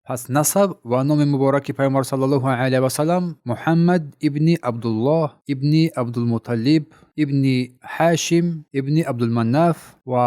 Пас насаб ва номи мубораки Пайғамбар саллаллоҳу алайҳи васаллам Муҳаммад ибни Абдуллоҳ ибни Абдулмуталлиб ибни Ҳашим ибни Абдулманаф ва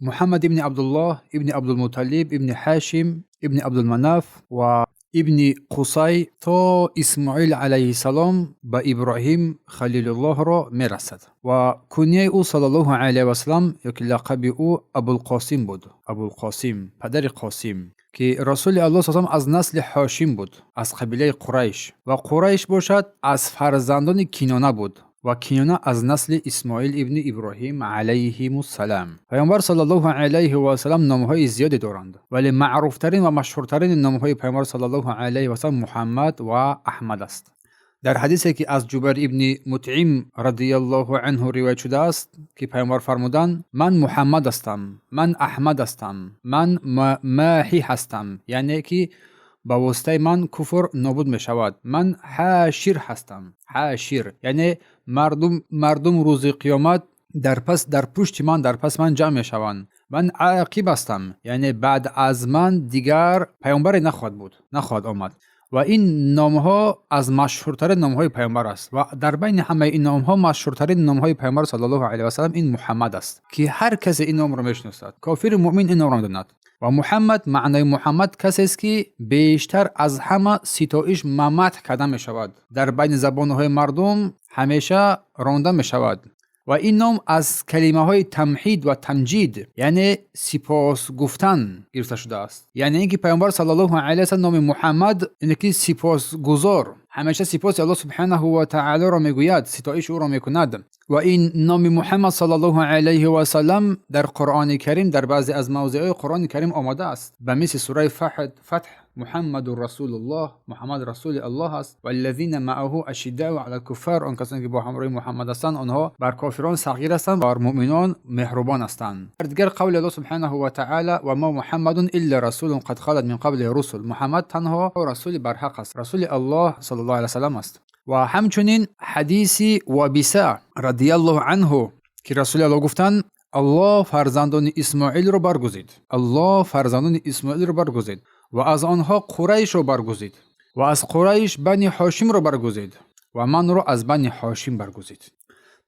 Муҳаммад ибни Абдуллоҳ ибни Абдулмуталлиб ибни Ҳашим ибни Абдулманаф ва ибни Қусай то Исмоил алайҳиссалом ба Иброҳим Халилуллоҳро мерасад. Ва кунияи ӯ саллаллоҳу алайҳи васаллам ёки лақаби ӯ Абулқосим буд. Абулқосим, падари Қосим, ки Расули Аллоҳ саллаллоҳу аз насли Ҳошим буд, аз қабилаи Қурайш, ва Қурайш бошад аз фарзандони Кинона буд ва Кинона аз насли Исмоил ибни Иброҳим алайҳимуссалам. Пайғамбар саллаллоҳу алайҳи васаллам номҳои зиёде доранд, вале маъруфтарин ва машҳуртарини номҳои Пайғамбар саллаллоҳу алайҳи васаллам Муҳаммад ва Аҳмад аст. Дар ҳадисе, ки аз Ҷубайр ибни Мутъим радиаллоҳу анҳу ривоят шудааст, ки Пайғамбар фармуданд: «Ман Муҳаммад ҳастам, ман Аҳмад ҳастам, ман Маҳӣ ҳастам, яъне ки ба воситаи ман куфр нобуд мешавад, ман Ҳашир ҳастам, Ҳашир яъне мардум рӯзи қиёмат дар пушти ман, дар паси ман ҷамъ мешаванд, ман Ақиб ҳастам, яъне баъд аз ман дигар паёмбаре нахоҳад буд, нахоҳад омад». Ва ин номҳо аз машҳуртарин номҳои Пайғамбар аст ва дар байни ҳамаи ин номҳо машҳуртарин номҳои Пайғамбар саллаллоҳу алайҳи васаллам ин Муҳаммад аст, ки ҳар касе ин номро мешиносад, кофиру муъмин ин номро медонад. Ва Муҳаммад, маънои Муҳаммад касест, ки бештар аз ҳама ситоиш, мадҳ карда мешавад, дар байни забонҳои мардум ҳамеша ронда мешавад. Ва ин ном аз калимаҳои тамҳид ва тамҷид, яъне сипос гуфтан гирифта шудааст. Яъне ин ки Пайғамбар саллаллоҳу алайҳи васаллам номи Муҳаммад ине ки сипосгузор, ҳамеша сипоси Аллоҳ субҳанаҳу ва таолоро мегӯяд, ситоиши ӯро мекунад. Ва ин номи Муҳаммад саллаллоҳу алайҳи васаллам дар Қуръони Карим, дар баъзе аз мавзеъҳои Қуръони Карим омадааст, ба мисли сураи Фатҳ: «Муҳаммадун расулуллоҳ», Муҳаммад расули Аллоҳ аст, «валлазина маъаҳу ашиддау алал куффар», он касоне ки бо ҳамроҳи Муҳаммад ҳастанд, онҳо бар кофирон сахтгир ҳастанд, бар муъминон меҳрубон ҳастанд. Дар дигар қавли Аллоҳ субҳанаҳу ва таъала: «Ва ма Муҳаммадун илла расулун қад халат мин қаблиҳи русул», Муҳаммад танҳо расули барҳақ аст, расули Аллоҳ саллаллоҳу алайҳи васаллам аст. Ва ҳамчунин ҳадиси Вабиса радиаллоҳу анҳу, ки Расули Аллоҳ гуфтанд: «Аллоҳ фарзандони Исмоилро баргузид, Аллоҳ фарзандони Исмоилро баргузид ва аз онҳо Қурайшро баргузид ва аз Қурайш Бани Ҳошимро баргузид ва манро аз Бани Ҳошим баргузид».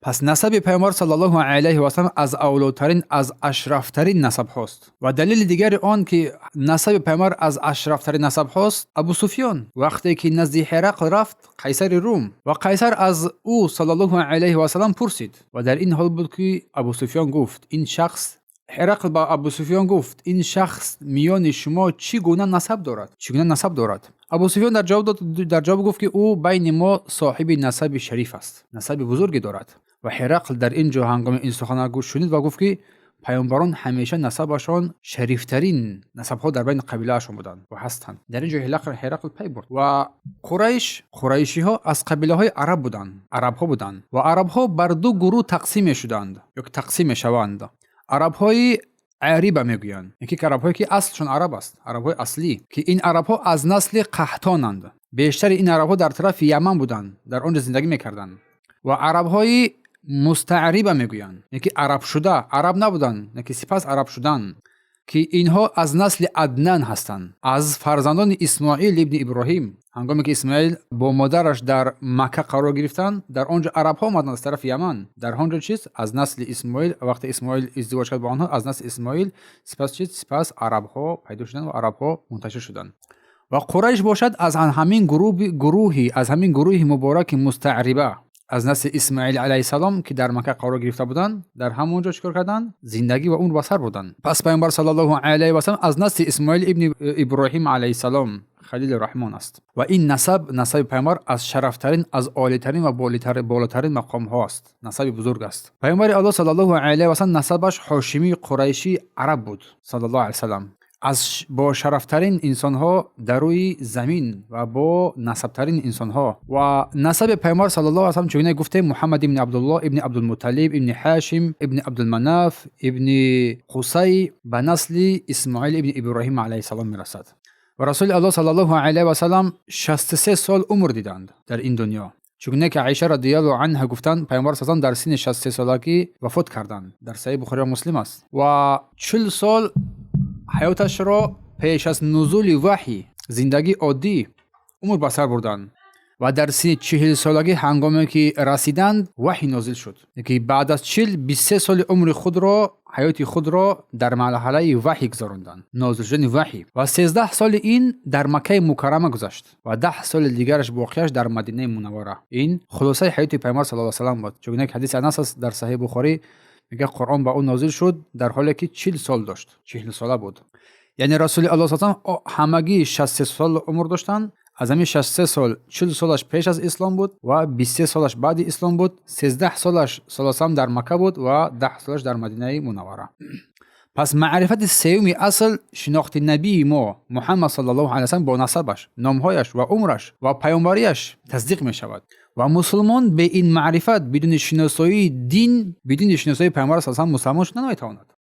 Пас насаби Пайғамбар саллаллоҳу алайҳи васаллам аз авлотарин, аз ашрафтарин насабҳост. Ва далели дигари он ки насаби Пайғамбар аз ашрафтарин насабҳост, Абу Суфён вақте ки назди Ҳерақл рафт, қайсари Рум, ва қайсар аз ӯ саллаллоҳу алайҳи васаллам пурсид, ва дар ин ҳол буд, ки Абу Суфён гуфт: «Ин шахс», Ҳерақл ба Абу Суфён гуфт: «Ин шахс миёни шумо чӣ гуна насаб дорад, чӣ гуна насаб дорад?» Абу Суфён дар ҷавоб гуфт, ки ӯ байни мо соҳиби насаби шариф аст, насаби бузурге дорад. Ва Ҳерақл дар ин ҷо ҳангоми ин сухана гӯш шунид ва гуфт, ки паёмбарон ҳамеша насабашон шарифтарин насабҳо дар байни қабилаашон буданд ва ҳастанд. Дар ин ҷо Ҳерақл пай бурд. Ва Қурайш, қурайшиҳо аз қабилаҳои араб буданд, арабҳо буданд, ва арабҳо бар ду гурӯҳ тақсим мешуданд ё ки тақсим мешаванд. Арабҳои ариба мегӯянд, яке ки арабҳое ки аслшон араб аст, арабҳои аслӣ, ки ин арабҳо аз насли Қаҳтонанд. Бештари ин арабҳо дар тарафи Яман буданд, дар он ҷо зиндагӣ мекарданд. Ва арабҳои мустаъриба мегӯянд, яке арабшуда, араб набуданд, яке сипас араб шуданд, ки инҳо аз насли Аднан ҳастанд, аз фарзандони Исмоил ибни Иброҳим. Ҳангоме ки Исмоил бо модараш дар Макка қарор гирифтанд, дар он ҷо арабҳо омаданд аз тарафи Яман. Дар он ҷо чиз аз насли Исмоил, вақте Исмоил издивоҷ кард бо онҳо, аз насли Исмоил сипас чиз, сипас арабҳо пайдо шуданд ва арабҳо мунташир шуданд. Ва Қурайш бошад аз ҳамин гурӯҳи, аз ҳамин гурӯҳи мубораки мустаъриба, аз насли Исмоил алайҳиссалом, ки дар Макка қарор гирифта буданд, дар ҳамон ҷо чӣ кор карданд, зиндагӣ ва умр ба сар бурданд. Пас Пайғамбар саллаллоҳу алайҳи васаллам аз насли Исмоил ибни Иброҳим алайҳиссалом, Халили Раҳмон аст. Ва ин насаб, насаби Пайғамбар аз шарафтарин, аз олитарин ва болотарин мақомҳо аст, насаби бузург аст. Пайғамбари Аллоҳ саллаллоҳу алайҳи васаллам насабаш ҳошимии қурайшӣ араб буд саллаллоҳу алайҳи васаллам, аз бо шарафтарин инсонҳо дар рӯи замин ва бо насабтарин инсонҳо. Ва насаби Пайғамбар саллаллоҳу алайҳи васаллам, чунон гуфтем, Муҳаммад ибни Абдуллоҳ ибни Абдулмуталлиб ибни Ҳашим ибни Абдулманаф ибни Қусай ба насли Исмоил ибни Иброҳим алайҳиссалом мерасад. Ва Расули Аллоҳ саллаллоҳу алайҳи васаллам 63 сол умр диданд дар ин дунё. Чунон ки Аиша радиаллоҳу анҳа гуфтанд, Пайғамбар саллаллоҳу дар синни 63 солагӣ вафот карданд, дар Саҳиҳи Бухорӣ ва Муслим аст. Ва 40 сол ҳаёташро пеш аз нузули ваҳй Зиндагии оддӣ умр ба сар бурданд ва дар синни 40-солагӣ ҳангоме ки расиданд, ваҳй нозил шуд, ки баъд аз 40, 23 соли умри худро, ҳаёти худро дар марҳалаи ваҳй гузаронданд, нозил шудани ваҳй, ва 13 соли ин дар Маккаи Мукаррама гузашт ва 10 соли дигараш, боқияш, дар Мадинаи Мунаввара. Ин хулосаи ҳаёти Пайғамбар саллаллоҳу алайҳи васаллам буд. Чунки ҳадиси Анас аст дар Саҳиҳи Бухорӣ, мегӯяд, Қуръон ба ӯ нозил шуд, дар ҳоле ки 40 сол дошт, 40-сола буд. Яъне Расули Аллоҳ саллаллоҳу алайҳи васаллам ҳамагӣ 63 сол умр доштанд. Аз ҳамин 63 сол 40 солаш пеш аз ислом буд ва 23 солаш баъди ислом буд. 13 солаш саллаллоҳу дар Макка буд ва 10 солаш дар Мадинаи Мунаввара. Пас маърифати сеюми асл, шинохти набии мо Муҳаммад саллаллоҳу алайҳи васаллам бо насабаш, номҳояш ва умраш ва паёмбарияш тасдиқ мешавад. Ва мусулмон бе ин маърифат, бидуни шиносоии дин, бидуни шиносоии Пайғамбар саллаллоҳу алайҳи васаллам мусалмон шуда наметавонад.